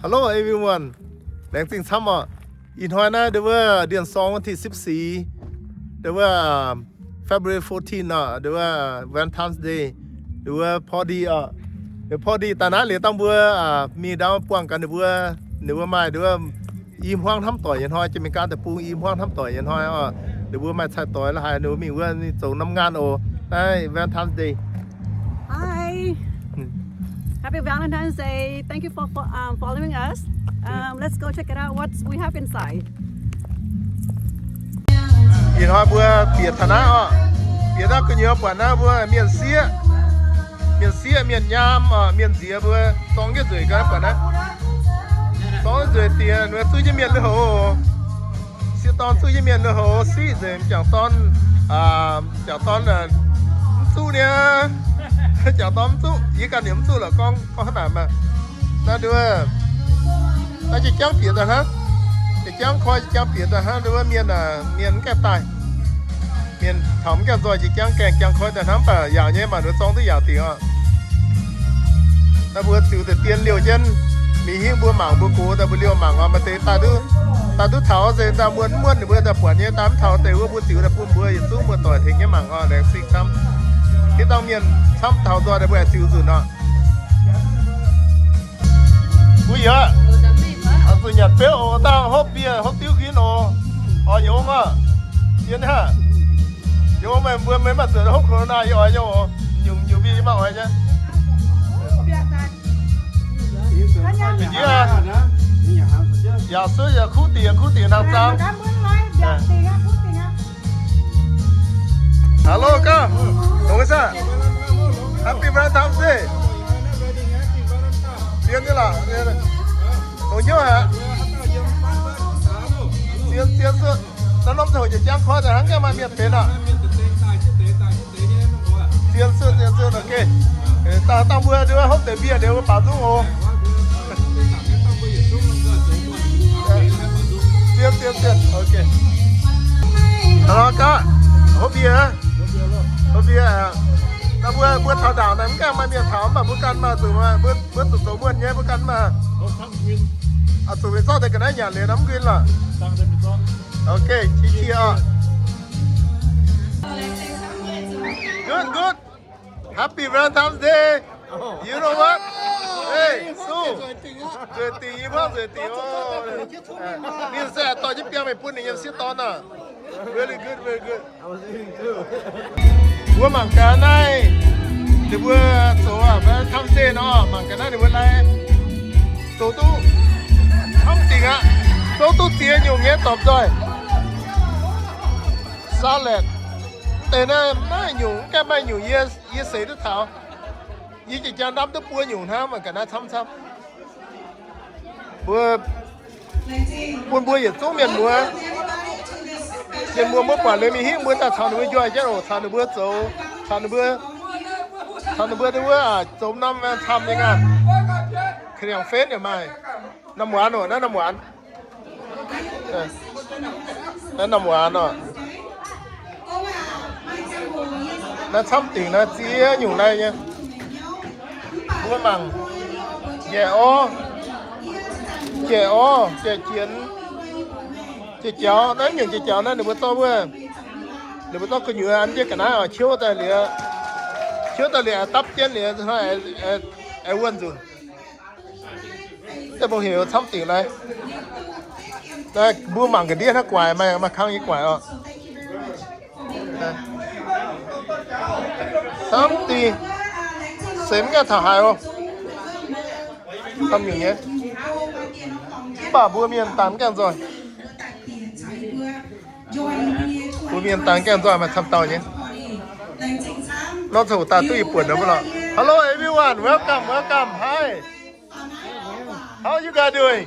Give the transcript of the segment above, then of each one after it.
Hello everyone. Laengz zingh camv oc. Ih hnoi naaiv ndau wuov เดือนสอง วันที่สิบสี่, ndau wuov February fourteen oc, ndau wuov Valentine's Day, ndau wuov พอดี oc. พอดี daaih naaiv liuz dangh mbuo mingh ndau buangh gaax ninh mbuo, ninh mbuo maaih ndau wuov i hmuangv hnamv doic nyei hnoi, jiex mingh gaax deic-bung i hmuangv hnamv doic nyei hnoi oc. Ninh mbuo maaih cai-doix la'haaix ninh mbuo mingh wuov zoux น้ำงาน oc. Naaiv Valentine's Day. Hi. Happy Valentine's Day. Thank you for fo- um, following us. Um, let's go check it out. What we have inside. Ih hnoi mbuo bieqc taux naaiv oc. Bieqc naaiv gu'nyuoz buatc naaiv mbuo mienh sieqv, mienh sieqv, mienh nyaam oc, mienh nziex mbuo zorng jienv nzueic gaax buatc naaiv. Zorng nzueic diex, ninh mbuo zuqv jienv mienh lui-houx. Sieqv dorn zuqv jienv mienh lui-houx siqv nzengc, m'jangc dorn, m'jangc dorn mv zuqv niaa. M'jangc dorn mv zuqv, yie ganh yaac mv zuqv lorqc, gorngv, gorngv hnangv naaic maah. Naaiv nduov, naaiv jiex jangv bieqc daaih hnangv. Jiex jangv koi, jiex jangv bieqc daaih hnangv, nduov mienh aac, mienh mv gaengh daaih. Mienh taux mv gaengh nzoih, jiex jangv gaengh jangv koi daaih hnangv, mv baac yaac nyei maaih nduov zorng duqv yaac dingc oc. Naaiv mbuo ziux deix dien liouh jienv, mingh hingv mbuo mangc mbuo gox daaih mbuo liouh mangc oc. Maaih deix daaih duqv, daaih duqv taux se daaih muonz mv muonz ninh mbuo daaih buatc nyei, daaih mv taux deix wuov mbuo ziux daaih bun mbuo yietc zungv muoz-doic tengx jienv mangc oc. Laengz zingh camv. Hitv dauh mienh camv taux nzoih daaih mbuo aengx ziux nzunc oc. Mbuo yaac zuqc nyanc beuv oc, dangh hopv bieqc hopv diuv nquin oc. Oix yie ong oc. Yie hnangv yie ong meih mbuo meih mv baac zuqc hopv corona yie oix nyei oc. Nyungc nyungc mienh yie mv baac oix nyei. Yaac suiv yaac kuv dingc, yaac kuv dingc nangh zaang. Hello, gauh dongh wuov saah? Happy Valentine's Day. Zien nyei lorqc. Dongh hnyouv aqv. Zien, zien sueih. Naaiv norm ziangh hoc jiex jangv koi daaih hnangv, mv gaengh maaih mienh benx aqv. Zien sueih, zien sueih, ok. Dangh, dangh mbuo nduov hopv deix mbier liuz mbuo baaux nzung oc. Zien, zien, zien, ok. Hnangv nor gaax, hopv mbier, hopv mbier aqv. Naaiv mbuo, mbuo taux ndaangc naaiv mv gaengh maaih mienh taux, mv baac mbuo ganh maaih zuqc, mbuo, mbuo zuqc zoux muonh nyei, mbuo ganh maaih. Oix zuqc mingh zorqv deix ga'naaiv nyanc liuz nor mv nquin lorqc. Ok, qiex jiez oc. Good, good. Happy Valentine's Day. You know what? Hey, Sue. Nzueic dingc, yie mbuo nzueic dingc oc. Ninh se dorh jienv biangh mingh bun ninh nyei sieqv dorn aac. Very good, very good. Mbuo mangc gaax naaiv, ninh mbuo zoux aqv, Valentine's Day nor, mangc gaax naaiv ninh mbuo lai zoux duqv camv dingc aqv. Zoux duqv ziex nyungc nyei dorpc nzoih. Salad. Deix naaiv maaih nyungc, mv gaengh maaih nyungc yie, yie seix duqv taux. Yie jiex jangv ndamv duqv buo nyungc hnangv, mangc gaax naaiv camv camv. Mbuo bun mbuo yietc zungv mienh muoz, mienh muoz mbuo buatc liuz mingh hingv mbuo daaih caux ninh mbuo njoih jienv oc, caux ninh mbuo zoux, caux ninh mbuo, caux ninh mbuo wuov zoux norm camv nyei ngaanh. Ka'liangh fenv yaac maaih. Norm muonz oc, naaiv norm muonz. Naaiv norm muonz oc. Naaiv camv dingc naaiv ziex nyungc naaiv nyei. Mbuo mangc. Njaeqc orv. Njaeqc orv, njaeqc jienx. Njaeqc jaux, naaiv nyungc njaeqc jaux naaiv ninh mbuo zorqv wuov, ninh mbuo zorqv gu'nyuoz an jienv ga'naaiv oc, qiouv daaih liuz, qiouv daaih liuz aengx dapv jienv liuz, aengx wuonh nzunc. Deix mbuo heuc camv dingc naaiv. Naaiv mbuo mangc ga'ndiev hnangv guaix, maaih, maaih kang nyei guaix oc. Camv dingc. Seix mv gaengh taux haaix oc. Camv nyungc nyei. Mv baac mbuo mienh daaih mv gaengh nzoih. Mbuo mienh daaih mv gaengh nzoih maaih camv dauh nyei. Nor zoux daaih duqv ih buonc nor mv lorqc. Hello everyone, welcome, welcome, hi. How you guys doing?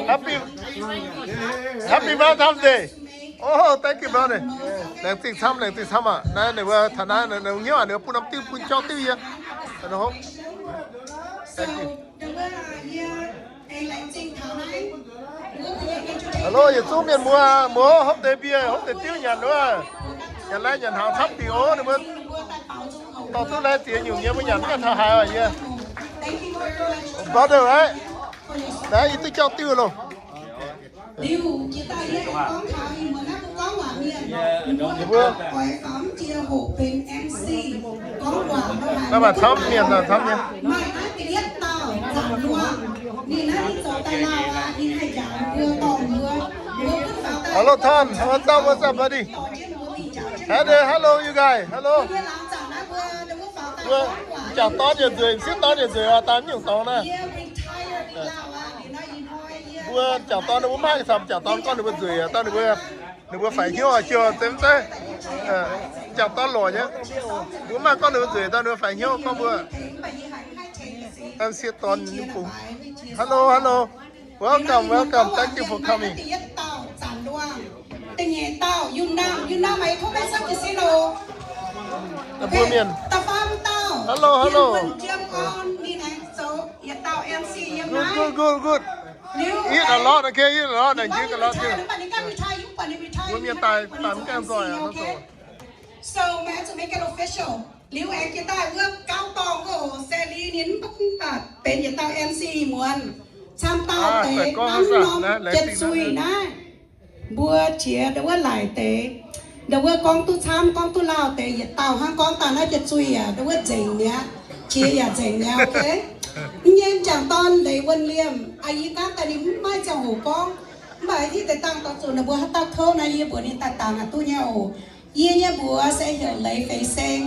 Happy, happy Valentine's Day. Oh, thank you, brother. Laengz zingh camv, laengz zingh camv aqv. Naaiv ninh mbuo taux naaiv ninh hnyouv aqv, ninh mbuo bun norm diuv, bun jauv diuv yie. Thank you. Hello, yietc zungv mienh muoz, muoz hopv deix mbier, hopv deix diuv nyanc wuov. Nyanc lai nyanc hnaangx camv dingc oc, ninh mbuo dorh duqv lai ziex nyungc nyei mbuo nyanc mv gaengh taux haaix oc yie. Brother, right? Naaiv yie duqv jauv diuh loh. Liuz jiex daaih yie aengx gorngv taux ih muonz naaiv mbuo gorngv waac mienh, mbuo oix fangx jiex hoqc benx M C gorngv waac. Naaiv maaih camv mienh, camv mienh. Maaih naaiv da'yietv dauh Zanc Luangh, ninh naaiv ninh zoux daaih lauh aqv, ninh haih njaaux mbuo dorh mbuo, mbuo gunv faaux daaih. Hello Tom, what's up, what's up, buddy? Hello, hello, you guys, hello. Mbuo jangc dorn yietc nzueic, sieqv dorn yietc nzueic, daaih mv nyungc dorngx naaiv. Mbuo jangc dorn ninh mbuo maiv camv, jangc dorn gorngv ninh mbuo nzueic, dorh ninh mbuo, ninh mbuo faix hnyouv oix jouh zemv zeiv. Jangc dorn lorqc nyei. Mbuo maiv gorngv ninh mbuo nzueic, dorh ninh mbuo faix hnyouv gorngv mbuo. Sieqv dorn nyei bung. Hello, hello. Welcome, welcome. Thank you for coming. Da'nyeic dauh, Yunam, Yunam, mbuo mienh. Da'faam dauh, hello, hello. Good, good, good, good. Eat a lot, okay, eat a lot, and drink a lot too. Mbuo mienh daaih, daaih mv gaengh nzoih aqv. So, let's make it official. Liuz aengx jiex daaih wuov gauv dorngh oc, se liuz ninh mv baac benx yietc dauh M C muonz, camv dauh deix hnangv norm jienv zuiz naaiv. Mbuo qiex ndau wuov laic deix, ndau wuov gorngv duqv camv gorngv duqv lauh deix yietc dauh hnangv gorngv daaih naaiv jienv zuiz yaac ndau wuov nzengc mi'aqv, qiex yaac nzengc mi'aqv, okay? Mv nyei jangc dorn Leiz Wuonh Liemh, yie gaanv daaih ninh mv maaih ziangh hoc gorngv, mv baac hitv deix dangh dorh zuqc ninh mbuo haaix dauh kouv naaiv yie mbuox ninh daaih dangx aqc duqv nyei oc. Yie nyei mbuox se heuc Leiz Feix Seng.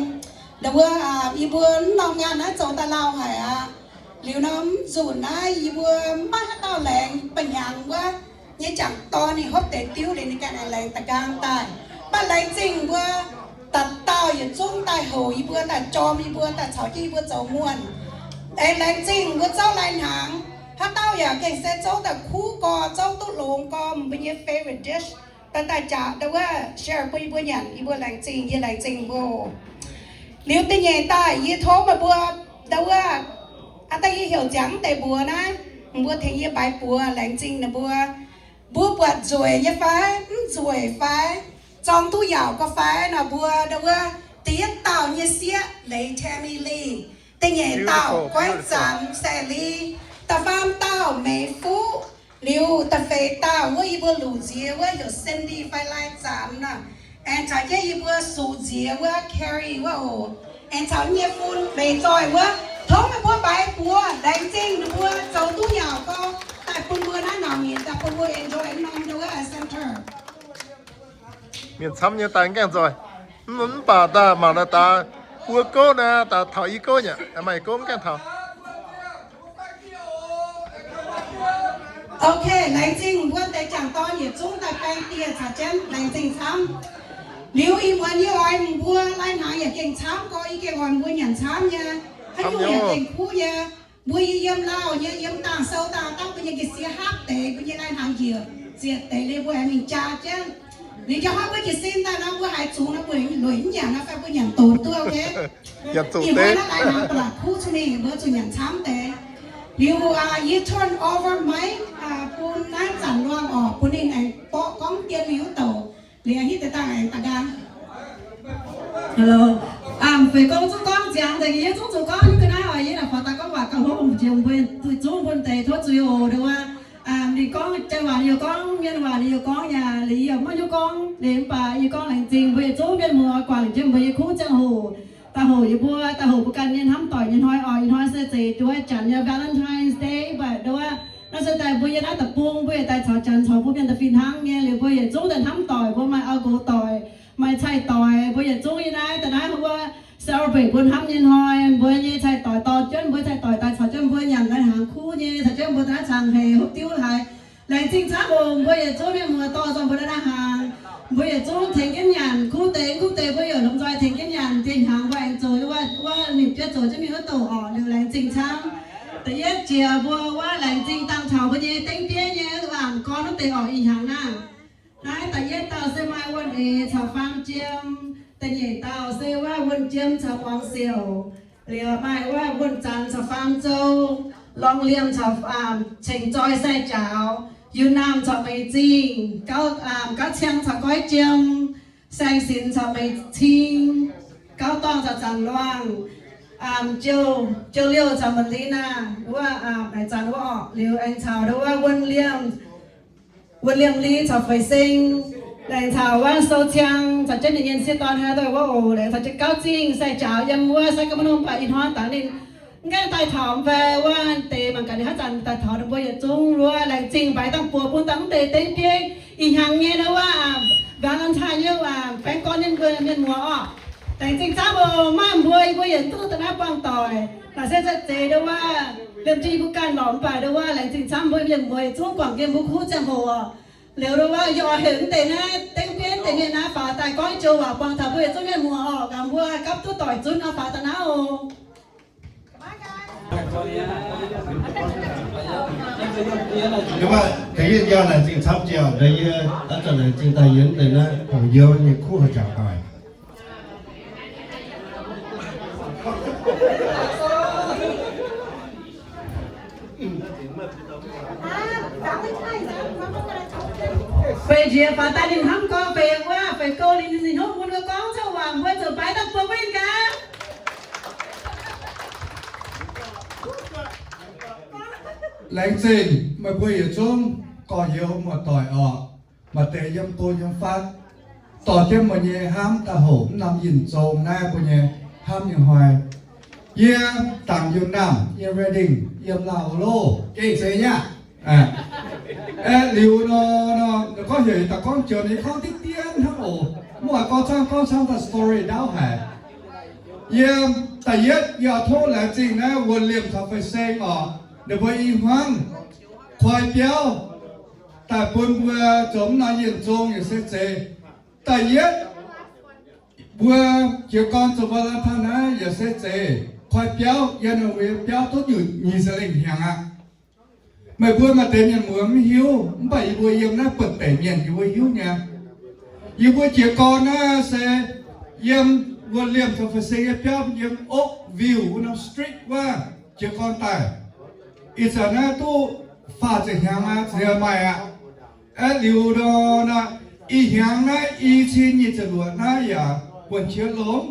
Ndau wuov, yie mbuo mv norm ngaanh naaiv zoux daaih lauh haic aqv. Liuz nor mv nzunc naaiv yie mbuo mv maaih haaix dauh laengz ba'hnyangx wuov nyei jangc dorn ninh hopv deix diuv liuz ninh ganh aengx laengz da'nqaang daaih. Mv baac laengz zingh mbuo dauh dauh yietc zungv daaih houc yie mbuo, daaih jorm yie mbuo, daaih caux jienv yie mbuo zoux muonh. Aengx laengz zingh mbuo zouv lai-hnaangx. Haaix dauh yaac gengh se zouv daaih kuv gorx, zouv duqv longx gorx, mbuo nyei favorite dish. Daaih daaih jaax ndau wuov share bun yie mbuo nyanc, yie mbuo laengz zingh, yie laengz zingh mbuo oc. Liuz da'nyeic daaih yie tov meih mbuo ndau wuov, aa, daaih yie heuc ziangx deix mbuox naaiv, mbuo tengx yie mbaix buoz laengz zingh ninh mbuo. Mbuo buatc nzueic nyei fai? Mv nzueic fai? Zorng duqv yaauc gau fai? Nor mbuo ndau wuov da'yietv dauh nyei sieqv Leiz Tammy Lee, da'nyeic dauh Goiv Zanx Sally, da'faam dauh Meiz Fuqv, liuz da'feix dauh wuov yie mbuo luc nziex wuov heuc Cindy fai Lai Zanx nor, aengx caux jienv yie mbuo suqc nziex wuov Carrie wuov oc, aengx caux nyei fun meix zoih wuov. Tov meih mbuo mbaix buoz laengz zingh ninh mbuo zoux duqv yaauc gau, daaih bun mbuo naaiv nangc nyei, daaih bun mbuo enjoy norm ndau wuov center. Mienh camv nyei daaih gaengh nzoih. Mv, mv baac daaih mangc naaiv daaih buo gouv naaiv, daaih taux i gouv nyei, maaih gouv mv gaengh taux. Okay, laengz zingh mbuo deix jangc dorn yietc zungv daaih baeng dieh caux jienv, laengz zingh camv. Liuz ih muonz yie oix mbuo lai-hnaangx yaac gengh camv gorx, yie gengh oix mbuo nyanc camv nyei, haaix nyungc yaac gengh kuv nyei. Mbuo yie yiem lauh nyei, yiem dangh sou dangh dangh mbuo nyei ga'sie hapv deix, mbuo nyei lai-hnaangx njiec zietc deix liuz mbuo aengx mingh jaa jienv. Liuz jaa hnoi mbuo jiez sin daaih nor, mbuo haiz zungx nor mbuo lueic mv nyanc nor fai mbuo nyanc doz duqv, okay? Ih hnoi naaiv lai-hnaangx ba'laqc kuv cuotv mingh, mbuo zuqc nyanc camv deix. Liuz yie turn over mic bun naaiv Zanc Luangh oc, bun ninh aengx borqv gorngv dien mingh wuov douc. Liuz hitv deix dangh aengx daaih nqaang. Hello. Feix gong zungv gorngv ziangx deix, yie zungv zuqc gorngv nyungc ga'naaiv oc. Yie naaic faaux daaih gorngv waac gauh hlo, jiex mbuo zuqc zungv bun deix tov zuiz oc. Ndau wuov ninh gorngv janx waac ninh yaac gorngv, mienh waac ninh yaac gorngv, yaac liuz yie yaac maiv hiuv gorngv liuz, mv baac yie gorngv laengz zingh mbuo yietc zungv mienh muoz guangc jienv mbuo nyei kuv ziangh hoc, daaih hoc yie mbuo, daaih hoc mbuo ganh mienh hnamv doic nyei hnoi oc. Ih hnoi se zeiz duqv wuov janx nyei Valentine's Day, mv baac ndau wuov naaiv se daaih mbuo yiem naaiv deic-bung, mbuo yaac daaih caux janx caux mbuo mienh da'fih hnangv nyei. Liuz mbuo yietc zungv daaih hnamv doic, mbuo maaih auv-nqox doic, maaih cai-doic, mbuo yietc zungv yiem naaiv daaih naaiv wuov celebrate mbuo hnamv nyei hnoi. Mbuo nyei cai-doic dorh jienv mbuo cai-doic daaih caux jienv mbuo nyanc lai-hnaangx kuv nyei, caux jienv mbuo daaih naaiv cangx heix hopv diuv haiz. Laengz zingh camv oc. Mbuo yietc zungv mienh muoz dorh nzunc mbuo daaih naaiv hnaangx, mbuo yietc zungv tengx jienv nyanc kuv deix, kuv deix mbuo yaac lomh nzoih tengx jienv nyanc. Dien hnaangx mbuo aengx zoux wuov, wuov nimc jienv zoux jienv mingh wuov douc oc. Liuz laengz zingh camv. Da'yietv jiex mbuo wuov laengz zingh dangh taux mbuo nyei dengv bieiv nyei waac gorn wuov deix oc. Ih hnyangx naaiv, naaiv da'yietv dauh se maaih Wuonh Eix caux Faam Jiem, da'nyeic dauh se wuov Wuonh Jiem caux Muangx Siouc, liuz maaih wuov Wuonh Zanx caux Faam Zou, Lorngh Liemh caux Ceng Zoi Sai Jaaux, Yun Naamh caux Meix Zingh, Gauv Ciang caux Goiv Jiem, Saeng Sinx caux Meix Cing, Gauv Dorngh caux Zanc Luangh, Jiou, Jiou Liouh caux Melina wuov, laengz zanc wuov orqc, liuz aengx caux ndau wuov Wuonh Liemh, Wuonh Liemh Li caux Feix Seng, laengz caux wuov Sou Ciang caux jienv ninh nyei sieqv dorn haaix daaih wuov oc, laengz caux jienv Gauv Zingh sai-jaaux yiem wuov sai ga'maiv nongh, mv baac ih hnoi dangh ninh mv gaengh daaih taux mv fai wuov deix mangc gaax ninh haaix zanc daaih taux ninh mbuo yietc zungv wuov. Laengz zingh mbaix dangh buoz bun dangh mv deix dengv bieiv ih hnyangx nyei ndau wuov Valentine nyei baengh gorn nyei mbuo mienh muoz orqc. Laengz zingh camv oc. Maaih mbuo, yie mbuo yietc zungv daaih naaiv buangh doic, naaic se za'gengh ndau wuov liemh jiex yie mbuo ganh lorqc, mv baac ndau wuov laengz zingh camv mbuo mienh muoz yietc zungv guangc yiem mbuo kuv ziangh hoc orqc. Liuz ndau wuov yie oix heuc mv deix naaiv dengv bieiv deix mienh naaiv faaux daaih gorngv joux waac buangh taux mbuo yietc zungv mienh muoz orqc, gaax mbuo gapv duqv doic zunv nor faaux daaih naaiv oc. Da'yietv yie laengz zingh camv ziangh, yie oix zanc laengz zingh daaih yiem deix naaiv hongx youz nyei kuv haaix jangx daaih. Feix nziex faaux daaih ninh hnamv gorngv feix wuov, feix gouv ninh, ninh hnyouv bun mbuo gorngv cuotv waac, mbuo zuqc baaix dangh buoz mbuo gaax. Laengz zingh meih mbuo yietc zungv gorx-youz muoz-doic orqc, maaih deix yiem go yiem fatv, dorh jienv mbuo nyei hnamv daaih hoc mv norm yinh zong naaiv mbuo nyei hnamv nyei hnoi. Yie Dangc Yunh Namh, yiem Redding, yiem Lauh Loh, gengh zeiz nyei aqv. Aeqv, liuz nor, nor gorngv heuc daaih gorngv joux ninh gorngv diqv dien hnangv oc. Mv baac gorngv camv gorngv camv daaih story ndaauv haic. Yiem da'yietv yie oix tov laengz zingh naaiv Wuonh Liemh caux Feix Seng orqc, ninh mbuo i hmuangv koi biauv daaih bun mbuo zoux mv norm yinh zong yaac se zeiz. Da'yietv mbuo jiez gorn zoux Valentine naaiv yaac se zeiz koi biauv, yiem ninh mbuo biauv duqv nyutc nyic ziepc lengh hnyangx aqv. Meih mbuo maaih deix mienh muoz mv hiuv, mv baac yie mbuo yiem naaiv buonv-deic mienh yie mbuo hiuv nyei. Yie mbuo jiez gorn naaiv se yiem Wuonh Liemh caux Feix Seng nyei biauv, yiem Oak View wuov norm street wuov jiez gorn daaih. Ih zanc naaiv duqv faah ziepc hnyangx aqv, ziouc maaih aqv. Aeqv, liuz nor, ih hnyangx naaiv i cin nyic ziepc luoqc naaiv yaac buonv-qiex longx.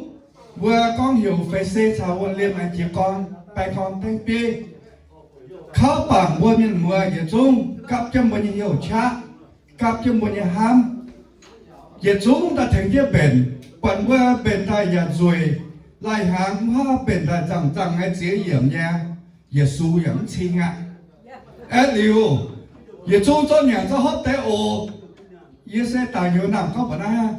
Mbuo gorngv heuc Feix Seng caux Wuonh Liemh aengx jiez gorn, baengh gorn dengv bieiv. Kauv bangc mbuo mienh muoz yietc zungv gapv jienv mbuo nyei hnyouv qaqv, gapv jienv mbuo nyei hnamv, yietc zungv daaih tengx jienv mbenc. Buatc mbuo mbenc daaih yaac nzueic, lai-hnaangx mv haih mbenc daaih nzangc-nzangc nyei ziex yiemc nyei, Yesu yaac mv cing aqv. Aeqv liuz, yietc zungv zorqv nyanc zorqv hopv deix oc. Yie se Dangc Yunh Namh gorngv mbuox naaiv.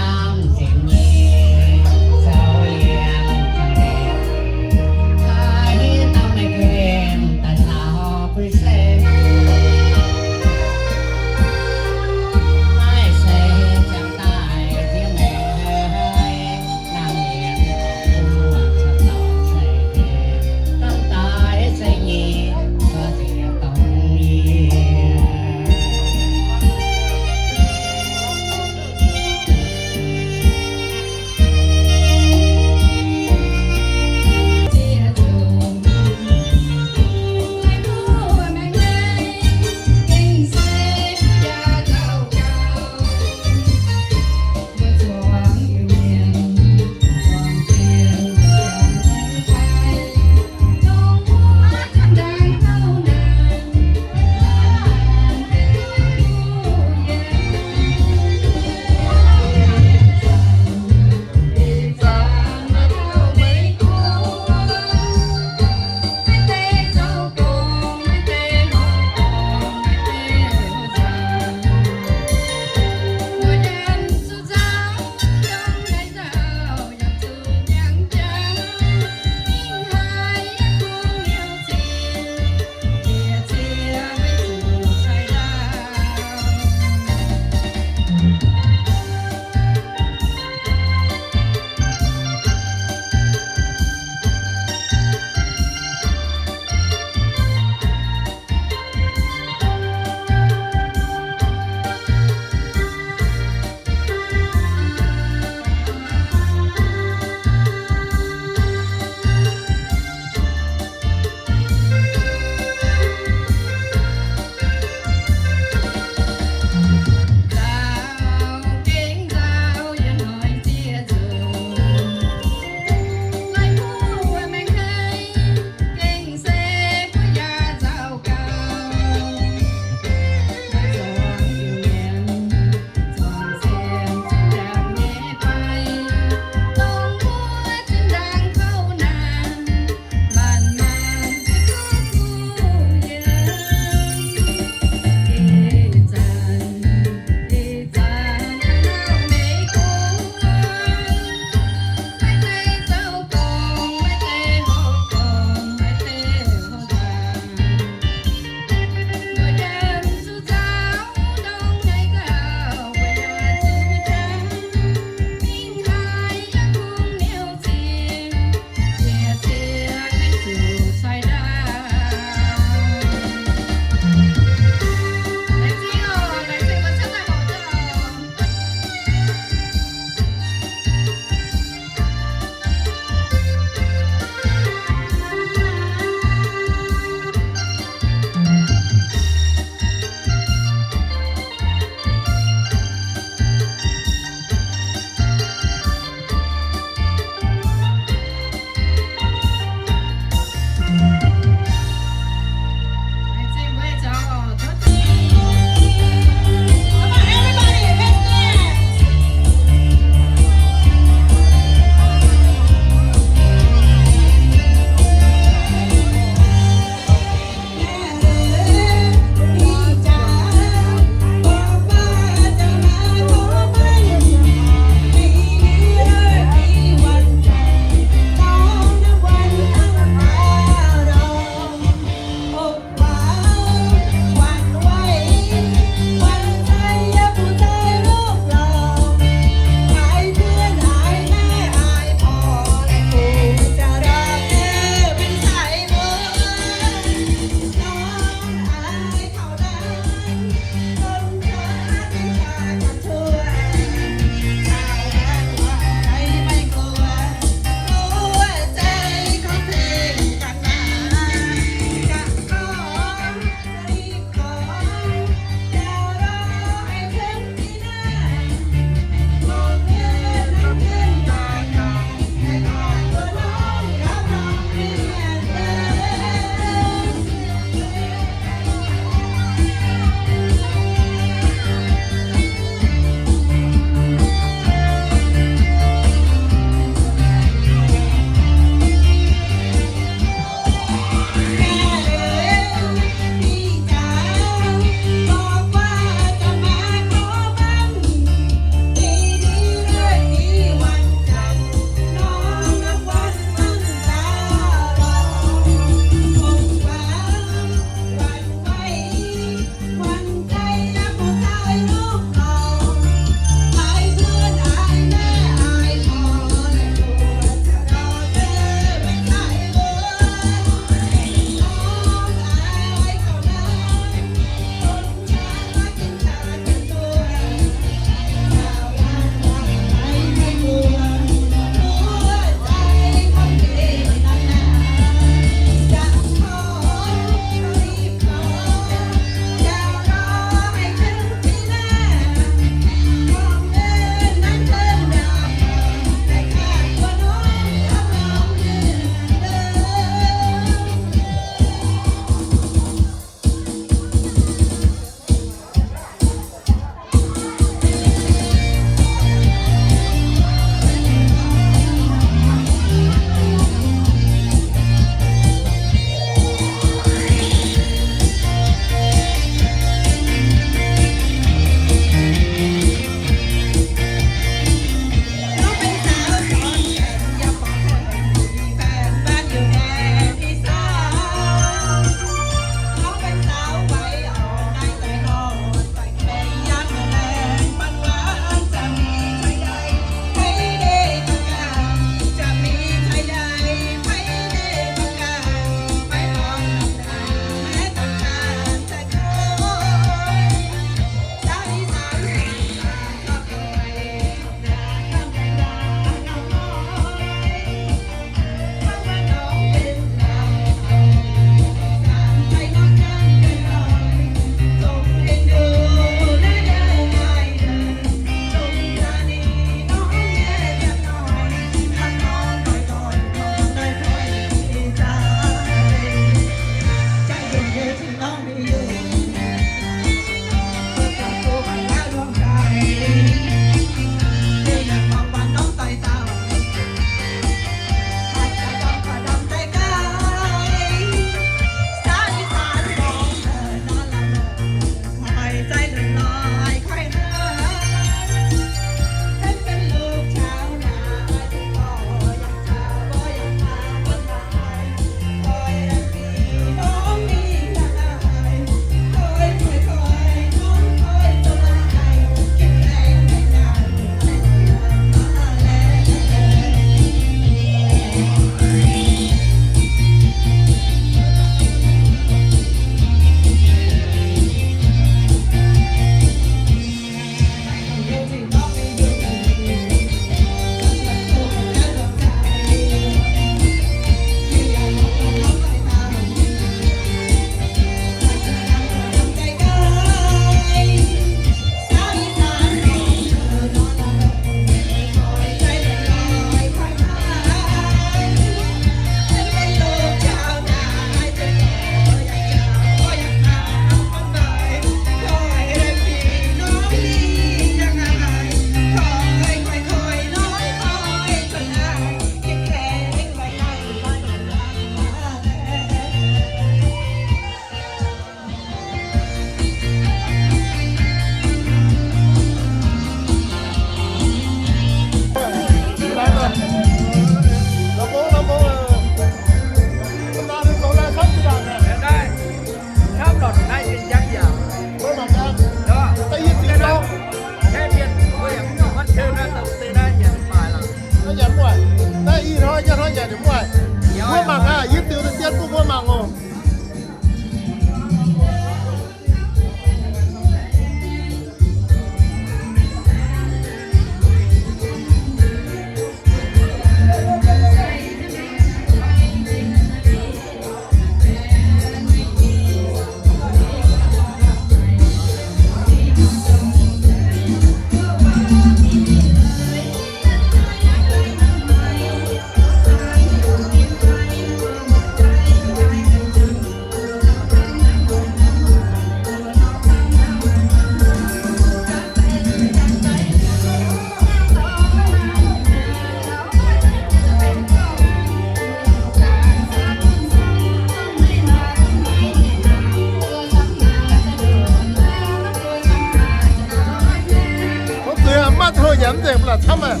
Kuv zuiz maiv houh nyanc nzengc, mv la'camv aqv.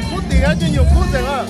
Kuv dingc aqv, nyungc-nyungc kuv nzengc aqv.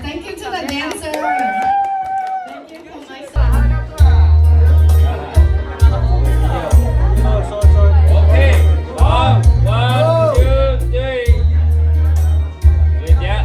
Thank you to the dancer. Thank you for my son. Okay, one, one, two, three. Good job.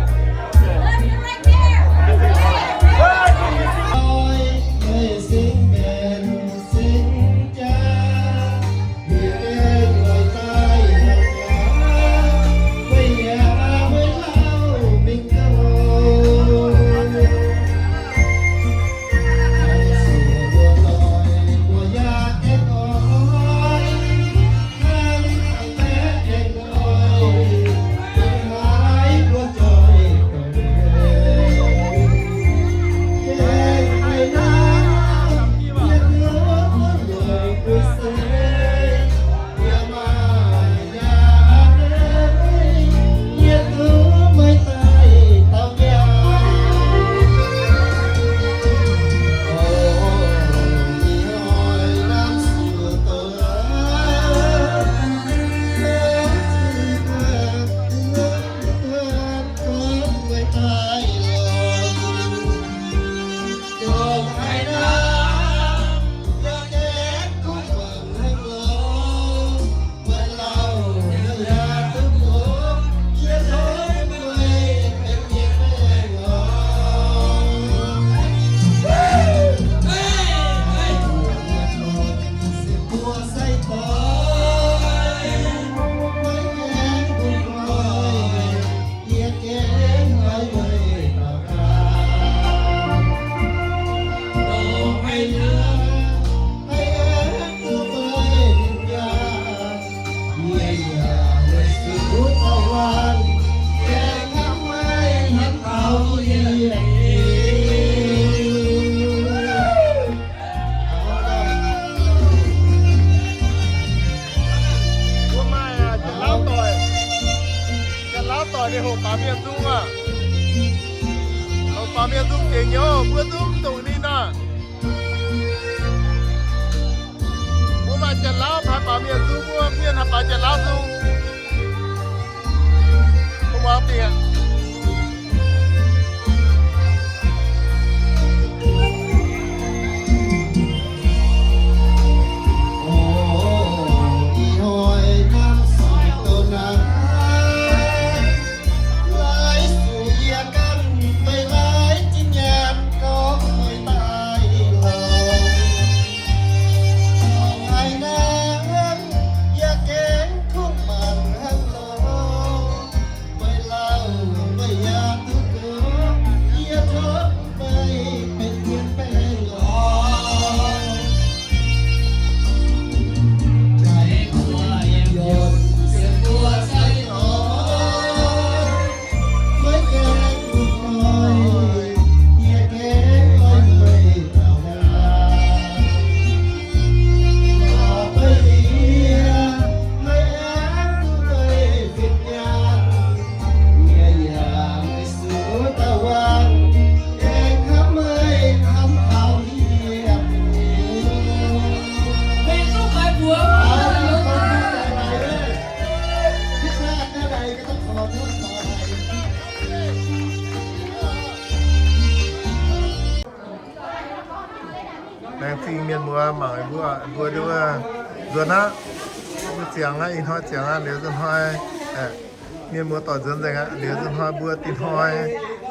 Mbuo maaih Janx-Laauv doic, Janx-Laauv doic ninh hoqc baaux mienh nzung aqv. Hoqc baaux mienh nzung dingc nyei, mbuo zungv mv dungx ninh aqv. Mbuo maaih Janx-Laauv haih baaux mienh nzung, mbuo mienh haih baaux Janx-Laauv nzung. Mbuo muangx dingc aqv. Mienh muoz mangc mbuo, mbuo nduov nzuonx aqv. Mbuo ziangx aqv, ih hnoi ziangx aqv, liuz nzunc hnoi mienh muoz doic nzuonx nzengc aqv. Liuz nzunc hnoi mbuo dinh hnoi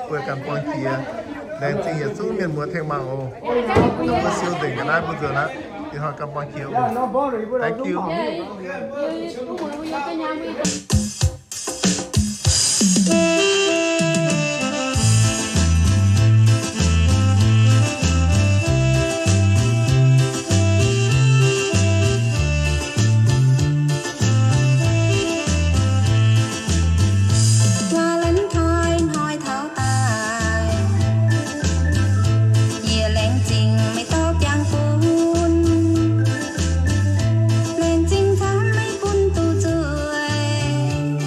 mbuo ganh buangh jiex. Laengz zingh yietc zungv mienh muoz tengx mangc oc. Mbuo siou nzengc ga'naaiv mbuo nzuonx aqv. Dinh hnoi ganh buangh jiex oc. Thank you. Valentine hnoi taux daaih, yie laengz zingh meih dorh biangh bun, laengz zingh camv meih bun duqv nzueic.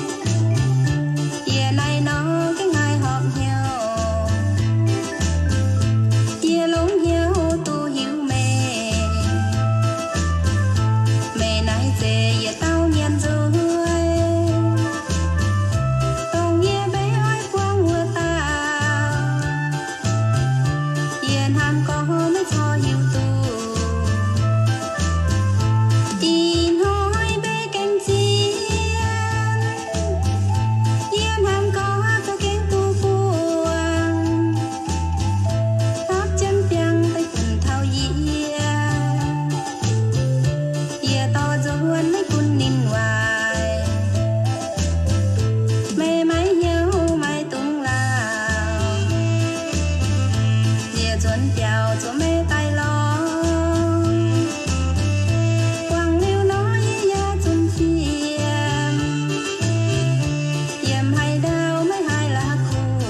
Yie naaiv nor gengh haih horpc hnyouv, yie longx hnyouv duqv hiuv meih. Meih naaiv zeiz yietc dauh mienh nzueic, dongh yie mbeix oix buangh wuov dauh. Yie hnamv gorngv meih corc hiuv duqv, ih hnoi mbuo gengh zien. Yie hnamv gorngv za'gengh duqv buangh, hopv jienv biangh daaih funx taux yie. Yie dorh nzuonx meih bun ninh waaic, meih maiv hnyouv maiv dungx lauh. Yie nzuonx biaux zuqc meih daaih lorz, guangc liuz nor yie yaac zunc fiem, yiem haaix ndau meih haih la'kuqv.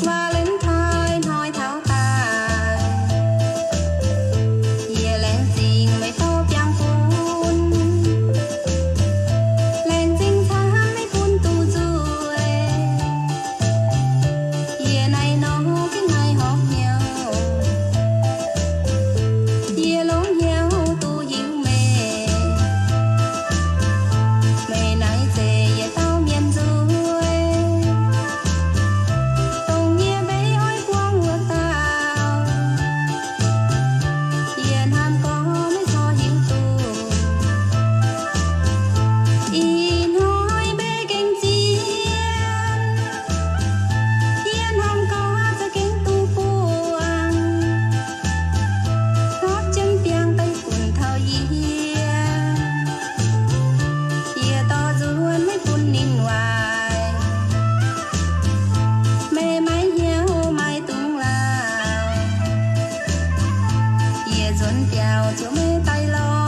Valentine hnoi taux daaih, yie laengz zingh meih dorh biangh bun, laengz zingh camv meih bun duqv nzueic. Yie naaiv nor gengh haih horpc hnyouv, yie longx hnyouv duqv hiuv meih. Meih naaiv zeiz yietc dauh mienh nzueic, dongh yie mbeix oix buangh wuov dauh. Yie hnamv gorngv meih corc hiuv duqv, ih hnoi mbuo gengh zien. Yie hnamv gorngv za'gengh duqv buangh, hopv jienv biangh daaih funx taux yie. Yie dorh nzuonx meih bun ninh waaic, meih maiv hnyouv maiv dungx lauh. Yie nzuonx biaux zuqc meih daaih lorz.